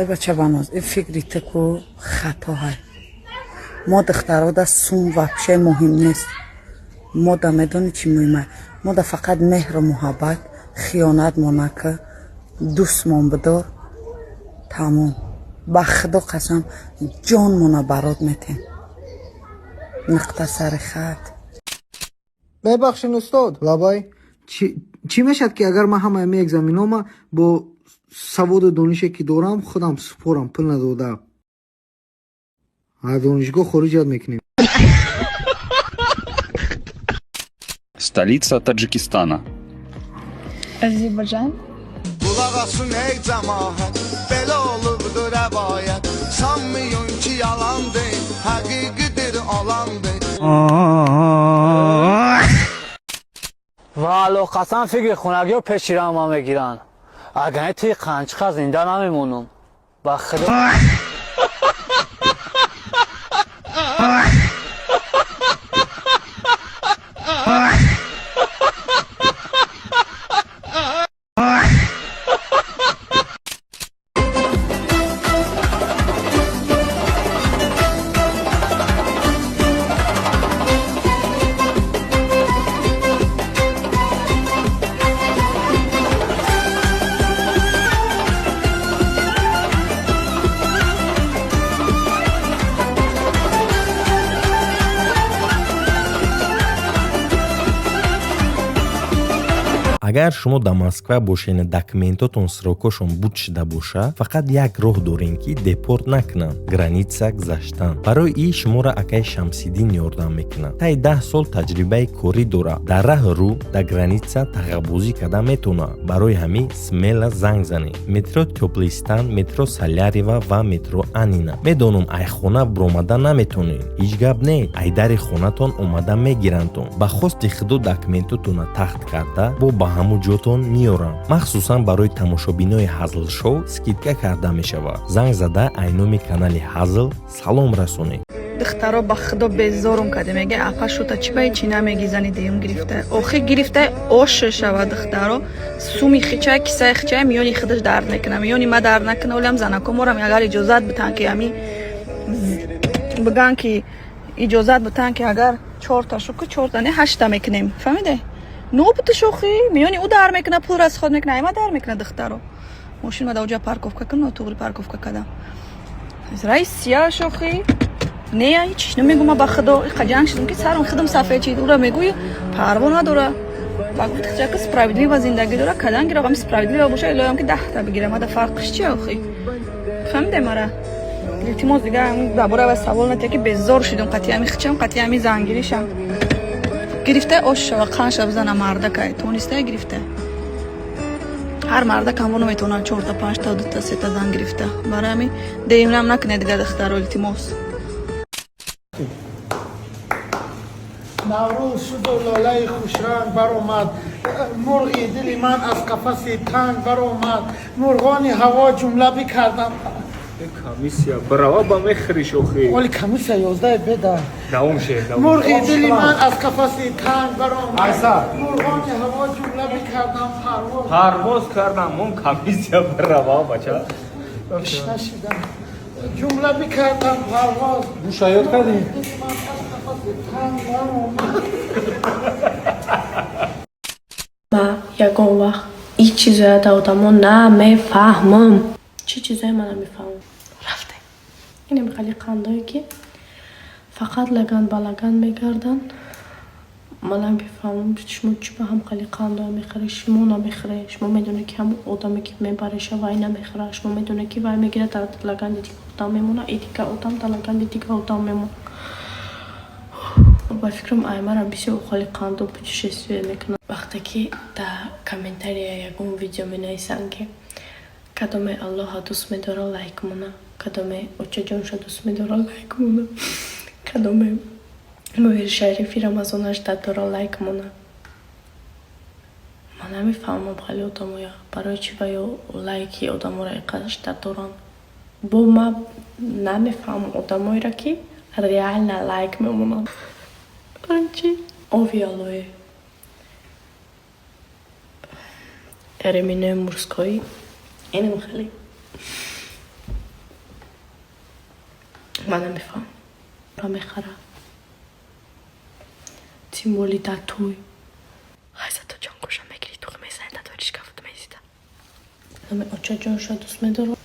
Эй бача Баноз, ин фикри ту ку хато ҳай. Мо духтарода сум вообще муҳим нест. Мо да медонӣ чӣ муҳим? Мо да фақат меҳру муҳаббат, хиёнат мо нака, дӯстмон бидор, тамом. Ба худо қасам, ҷонмона барот метем. Нуқта сари хат. Мебахшин, устод. Лабай. Чӣ мешавад, ки агар ман ҳамаи ами экзаменома бо саводу донише, ки дорам, худам супорам, пул надода, аз донишгоҳ хориҷат мекунем? Столица Таджикистана. Азербайджан. Qulaq asın ey cəmaət, belə olubdur rəvayət. Sanmayın ki yalandır, həqiqidir olandır. Валло қасам, фикри хунагиҳо пеши ма мегиранд. Агар не, туи қанчиқа зинда намемонам, ба худо. Агар шумо дар Москва бошен, документотон срокошон буд шуда боша, фақат як роҳ дорем, ки депорт накунанд: граница гузаштан. Барои ин шуморо акаи Шамсиддин ёрдам мекунад. Таи 10 сол таҷрибаи корӣ дорад, дар раҳ рӯ дар граница тағаббозӣ карда метавонад. Барои ҳамин смело занг занед. Метро Тёплый Стан, метро Салярево ва метро Аннино. Медонам, ай хона биромада наметонед. Ҳеҷ гап не, ай дари хонатон омада мегирандтон. Ба хости худо документотонро тахт карда, бо ба ҳамун ҷотон меоранд. Махсусан барои тамошобинои Ҳазл Шоу скидка карда мешавад. Занг зада, ай номи канали Ҳазл салом расонед. Духтаро, ба худо, безорум карде. Мега: «Апа, шута чӣ ба чӣ намеги, зани дуюм гирифта?» Охи гирифта ош шава, духтаро. Суми хичай, кисаи хичай миёни худаш дард мекуна, миёни ма дард накуна. Олиам занако морам агар иҷозат битан, ки ами биган, ки иҷозат битан, ки агар чорта шуку, чорта не, ҳашта мекунем, фаҳмиде? Нобуташ охи миёни ӯ дар мекуна, пул расход мекуна, айма дар мекуна. Духтаро, мошин ма даоҷа парковка кун, нотуғри парковка кардам. Раис сияш охи не, ҳеч намегӯма. Ба худо, иқа ҷанг шудам, ки сарам худам сафед шид. Ура мегӯй, парво надора. Ба гуфт, ки справедливо зиндагӣ дора, кадан гира. Ҳам справедливо боша, илоям ки 10-та бигира, мада фарқиш чи охи? Фаҳмиде мара? Илтимос, дига дар бораи ва савол натия, ки безор шудам. Қатъи ҳами хичам, қатъи ҳами зангиришам. Гирифта ош шава, қанша бизана мардакай тонистае гирифта. Ҳар мардак ҳамво наметавонад чорта, панҷта, дута, сета зан гирифта. Барои ҳами деимрам накунед дига, духтаро, илтимос. Наврӯз шуду лолаи хушранг баромад, мурғи дили ман аз қафаси танг баромад, мурғони ҳаво ҷумла бикардам. Комиссия барава, ба мехӯриш охи. Оли комиссия 11 беда. Давом ше. Мурғи дили ман аз қафаси танг баромад, мурғони ҳаво ҷумла бикардам парвоз. Парвоз кардам, он комиссия барава, бача. Нашидам. Ҷумла бикардам парвоз. Гӯша ёд кардӣ? Дили ман аз қафаси танг баромад. Ма ягон вақт ҳеҷ чизоя да одамо намефаҳмам. Чӣ чизое ма намефаҳмам? Рафте, инем хеле қандое, ки фақат лаган ба лаган мегарданд. Ма намефаҳмам, шумо чӣ ба ҳам хеле қандое мехӯред? Шумо намехӯред, шумо медонед, ки ҳамон одаме, ки мебареша, вай намехӯрад. Шумо медонед, ки вай мегирад, дар лаганди дига одам мемонад, и дига одам дар лаганди дига одам мемонад. Ба фикрам, аймара бисёр хеле қандо путешествие мекунад. Вақте ки дар комментария ягон видео менависанд, ки кадоме Аллоҳа дӯст медора, лайк мона, кадоме очаҷонша дӯст медора, лайк мона, кадоме моҳи шарифи Рамазонаш дора, лайк мона, ман намефаҳмам хеле одамоя барои чӣ ва ё лайки одаморо иқадр доранд. Бо ма намефаҳмам одамоеро, ки реально лайк мемонанд. Барои чӣ? Ови алое, реминои мужской, инам хеле. Ман намефаҳмам. Ра мехара. Тем более дар тӯй. Хайзато ҷон гӯша мегирӣ, тухм мезанӣ, дар тори шкафут мезида. Ами очаҷонша дӯст медорам.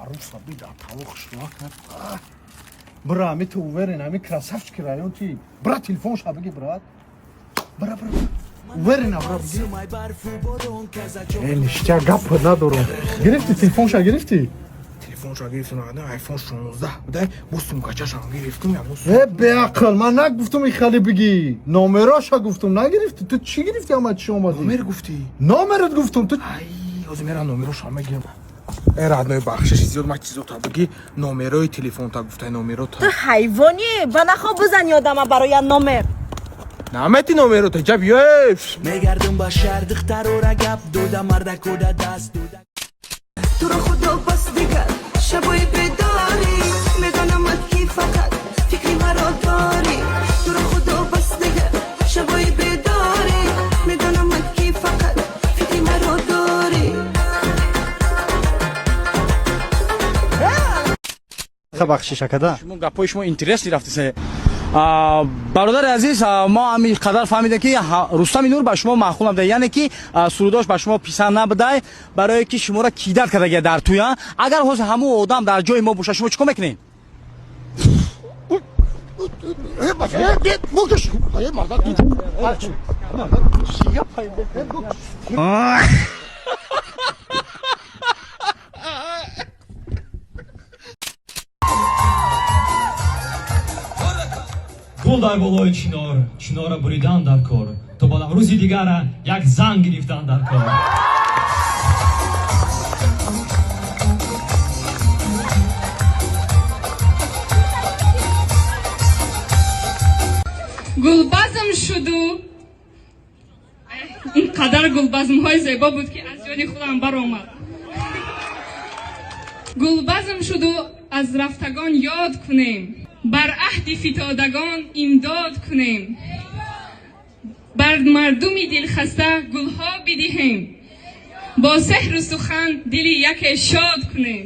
Аруса бида тавоқ шуа кард. Бра, ами ту уверен, ами красавчики район ти. Бра, телефон ша биги, брат. Бра, бра. Уверена, бра, биги. Э, ништяк, гап надорам. Гирифти телефон ша гирифти? Телефонша гирифтам, iPhone 16 будай, бо сумкачашам гирифтам, ягон. Э, беақл, ман нагуфтум и хали биги. Номероша гуфтум, нагирифти. Ту чӣ гирифти ама чӣ омадӣ? Номер гуфтӣ? Номерат гуфтум, ту. Ай, ҳозир мерам номероша мегирам. Э, родной, бахшиши зиёд, ман чизота биги, номерои телефонта гуфтай, номерота. Ту ҳайвонӣ, ба нахо бизани одама барои я номер. Намети номерота, ҷа биё. Мегардум ба шаҳр, духтарора гап дода, мардакода даст дода. Туро худо бас дигар шабои бедорӣ, медонамад ки фақат фикри маро дорӣ. Туро худо бас дигар шабои бедорӣ, медонамад ки фақат фикри маро дорӣ. Бахшиш акада. Шумо гапҳои шумо интересный рафтисе. Бародари азиз, мо ҳамин қадар фаҳмидем, ки Рустами Нур ба шумо маъқул набуда, яъне ки сурудош ба шумо писанд набудай, барое ки шуморо кидат кардагия дар туя. Агар ҳозир ҳамун одам дар ҷои мо бошад, шумо чӣ кор мекунед? Гул дар болои чинор, чинора буридан дар кор, то ба Наврӯзи дигара як зан гирифтан дар кор. Гулбазм шуду ин қадар гулбазмҳои зебо буд, ки аз ёди худам баромад. Гулбазм шуду аз рафтагон ёд кунем, бар аҳди фитодагон имдод кунем, бар мардуми дилхаста гулҳо бидиҳем, бо сеҳру сухан дили яке шод кунем.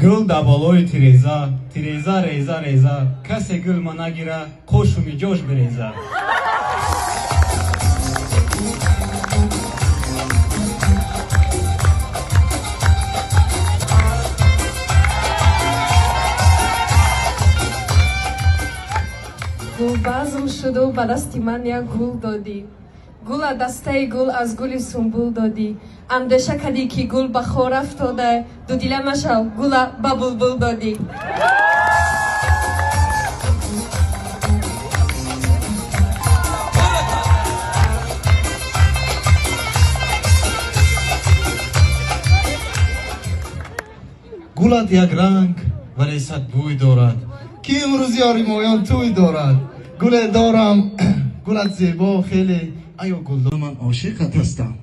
Гул дар болои тиреза, тиреза реза реза, касе гул ма нагира, қошу миҷош биреза. Гулбазм шуду ба дасти ман як гул додӣ, гула дастаи гул аз гули сумбул додӣ. Андеша кардӣ, ки гул ба хор афтода, дудила машав, гула ба булбул додӣ. Гулат як ранг, вале сад бӯй дорад, ки имрӯз ёри моён тӯй дорад. Гуле дорам, гулат зебо хеле, аё гулдор, ман ошиқат ҳастам.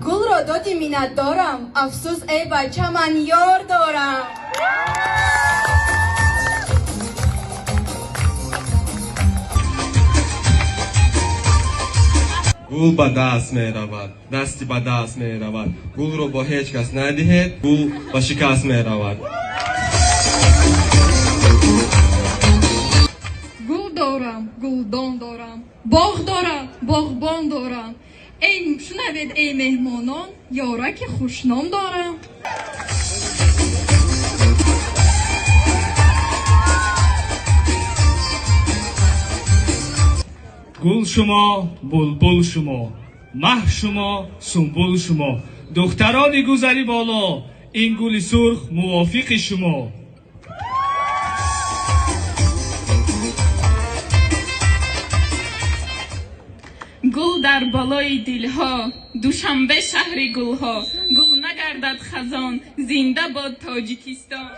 Гулро доди миннатдорам, афсӯс, эй бача, ман ёр дорам. Гул ба даст меравад, дасти ба даст меравад. Гулро бо ҳеҷ кас надиҳед, гул ба шикаст меравад. Гул дорам, гулдон дорам, боғ дорам, боғбон дорам. Эй шунавед, эй меҳмонон, ёраки хушном дорам. Гул шумо, булбул шумо, маҳ шумо, сумбул шумо, духтарони гузари боло, ин гули сурх мувофиқи шумо. Гул дар болои дилҳо, Душанбе шаҳри гулҳо, гул нагардад хазон, зинда бод Тоҷикистон.